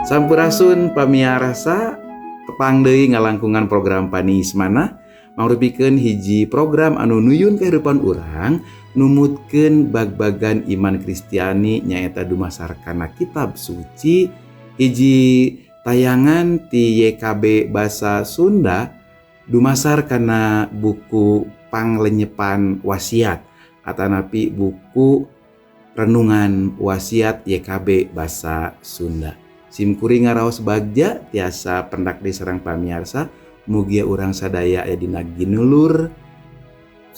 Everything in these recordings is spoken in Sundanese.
Sampurasun pamiarsa, tepang deui ngalangkungan program Paniis Manah, mangrupikeun hiji program anu nuyun kehidupan urang, numutkeun bagbagan iman Kristiani, nyaeta dumasar kana kitab suci. Hiji tayangan ti YKB Basa Sunda dumasar kana buku Panglenyepan Wasiat atanapi buku Renungan Wasiat YKB Basa Sunda. Simkuring ngaraos bagja tiasa pendak deui sareng pamiarsa. Mugia urang sadaya aya dina ginulur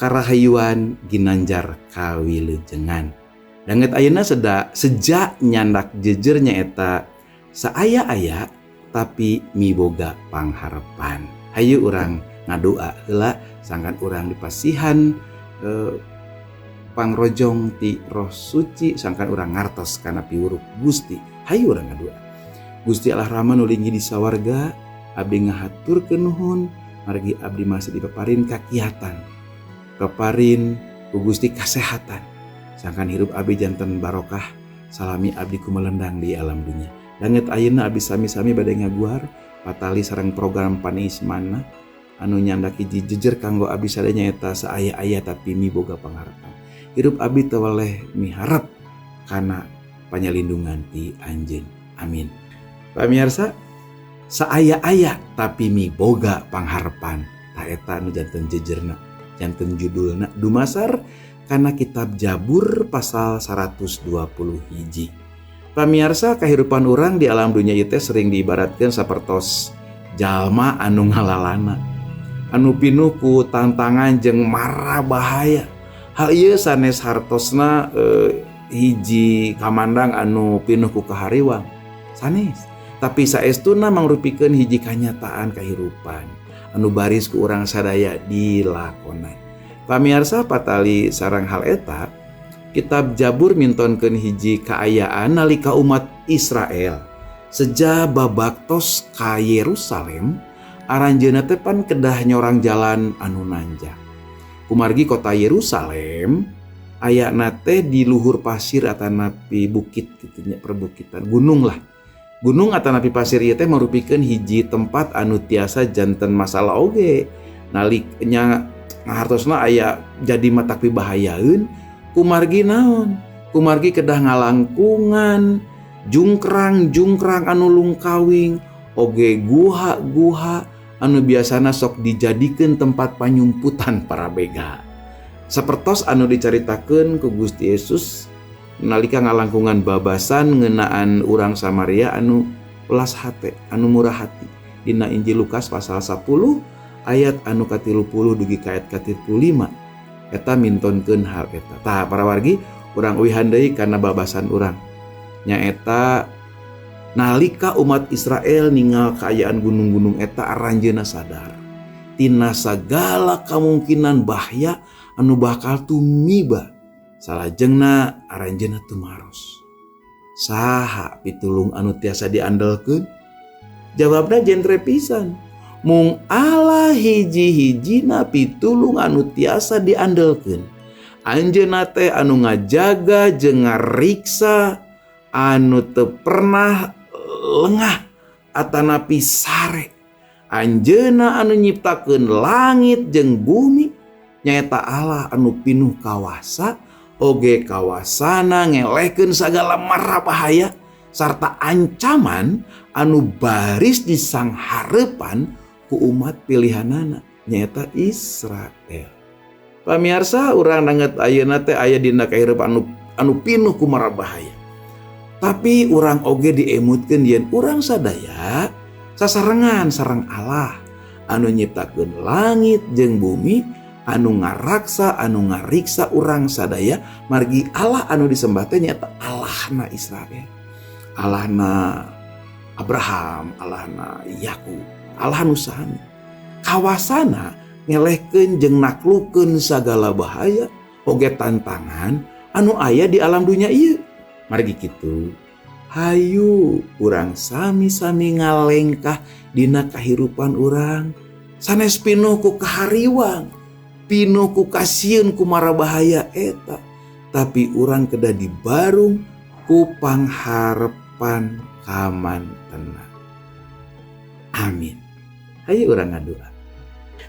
karahayuan ginanjar kawilujengan. Danget ayeuna seda seja nyandak jejer nyaeta saaya-aya tapi miboga pangharepan. Hayu urang ngadoa heula sangkan urang dipasihan pangrojong ti Roh Suci, sangkan urang ngartos kana piwuruk Gusti. Hayu urang ngadoa. Gusti Allah Rama nu linggih di sawarga, abdi ngahaturkeun nuhun margi abdi masih dipaparin kakiatan, paparin ku Gusti kasehatan, sangkan hirup abdi janten barokah salami abdi kumelendang di alam dunya. Danget ayeuna abdi sami-sami bade ngaguar patali sareng program Paniis Manah anu nyandak hiji jejer kanggo abdi sadaya, nyaeta saaya-aya tapi miboga pangarepan. Hirup abdi teu weleh miharep kana panyalindungan ti Anjeun. Amin. Pamirsa, saaya-aya tapi miboga pangharepan. Tah, eta nu janten jejerna, janten judulna dumasar kana kitab Jabur pasal 120 hiji. Pamirsa, kehidupan urang di alam dunia ieu teh sering diibaratkan sapertos jalma anu ngalalana, anu pinuh ku tantangan jeung mara bahaya. Hal ieu sanes hartosna hiji kamandang anu pinuh ku kahariwang. Sanes. Tapi saestuna mangrupikeun hiji kanyataan kehidupan anu baris ku urang sadaya dilakonan. Pamirsa, patali sareng hal eta, Kitab Jabur mintonkeun hiji kaayaan nalika umat Israel seja babaktos ka Yerusalem, aranjeunna teh pan kedah nyorang jalan anu nanjak. Kumargi kota Yerusalem ayana teh di luhur pasir atanapi bukit gitu nya, perbukitan, gunung lah. Gunung atanapi pasir ieu teh marupikeun hiji tempat anu tiasa janten masalah oge. Naliknya ngahartosna aya jadi matak pibahayaeun kumargi naon? Kumargi kedah ngalangkungan jungkrang-jungkrang anu lungkawing, oge guha-guha anu biasana sok dijadikeun tempat panyumputan para begal. Sapertos anu dicaritakeun ku Gusti Yesus nalika ngalangkungan babasan ngeunaan urang Samaria anu welas hate, anu murah hati. Dina Injil Lukas pasal 10 ayat anu ka-30 dugi ka ayat ka-35 eta mintonkeun hal eta. Tah, para wargi, urang uihan deui kana babasan urang. Nyaeta nalika umat Israel ningal kaayaan gunung-gunung eta, aranjeunna sadar tina sagala kamungkinan bahaya anu bakal tumiba. Salajengna aranjeunna tumaros. Saha pitulung anu tiasa diandelkeun? Jawabna jentre pisan. Mung Allah hiji-hijina pitulung anu tiasa diandelkeun. Anjeunna teh anu ngajaga jeung ngariksa, anu teu pernah lengah atanapi sare. Anjeunna anu nyiptakeun langit jeung bumi, nyaeta Allah anu pinuh kawasa, oge kawasana ngelehkeun sagala mara bahaya sarta ancaman anu baris disanghareupan ku umat pilihanana, nyaeta Israel. Pamirsa, urang danget ayeuna teh aya dina kahirupan anu pinuh ku mara bahaya. Tapi urang oge diemutkeun yen urang sadaya sasarengan sareng Allah anu nyiptakeun langit jeung bumi, anu ngaraksa, anu ngariksa urang sadaya, margi Allah anu disembah teh nyaeta Allahna Israel. Allahna Abraham, Allahna Yakub, Allah nu sami. Kawasana ngelehkeun jeung naklukeun sagala bahaya oge tantangan anu aya di alam dunia ieu. Margi kitu, hayu urang sami-sami ngalengkah dina kahirupan urang sanes pinuh ku kahariwang, pinuh ku kasieun ku mara bahaya eta, tapi urang kedah dibarung ku pangharepan Kamantena. Amin. Hayu urang ngadua.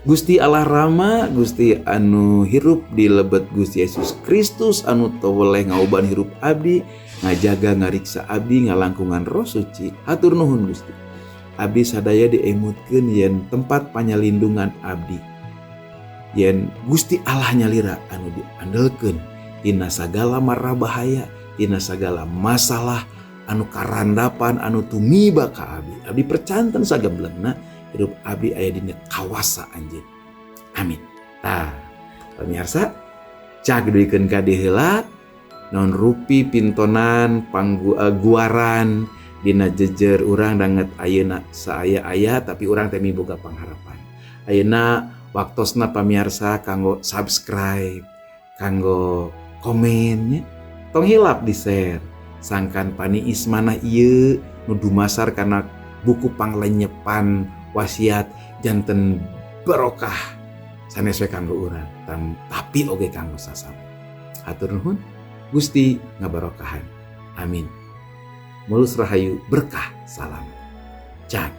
Gusti Allah Rama, Gusti anu hirup di lebet Gusti Yesus Kristus anu teweleh ngauban hirup abdi, ngajaga ngariksa abdi ngalangkungan Roh Suci. Hatur nuhun Gusti. Abdi sadaya diemutkeun yen tempat panyalindungan abdi. Yen Gusti Allah nyalira anu diandelkeun tina sagala mara bahaya, tina sagala masalah anu karandapan anu tumiba ka abdi. Abdi percanten sagemblengna hirup abdi aya dina kawasa anjeun. Amin. Tah, pamirsa, cag duikeun ka dieu heula naon rupi pintonan pangguaran dina jejer urang danget ayeuna saaya-aya tapi urang teh miboga pangharapan. Ayeuna waktosna pamirsa kanggo subscribe, kanggo komen nya. Tong hilap di-share. Sangkan paniis manah ieu nu dumasar kana buku panglenyepan wasiat janten barokah sanes we kanggo urang tapi oge kanggo sasama. Hatur nuhun, Gusti ngabarokahan. Amin. Mulus rahayu berkah salam. Cak.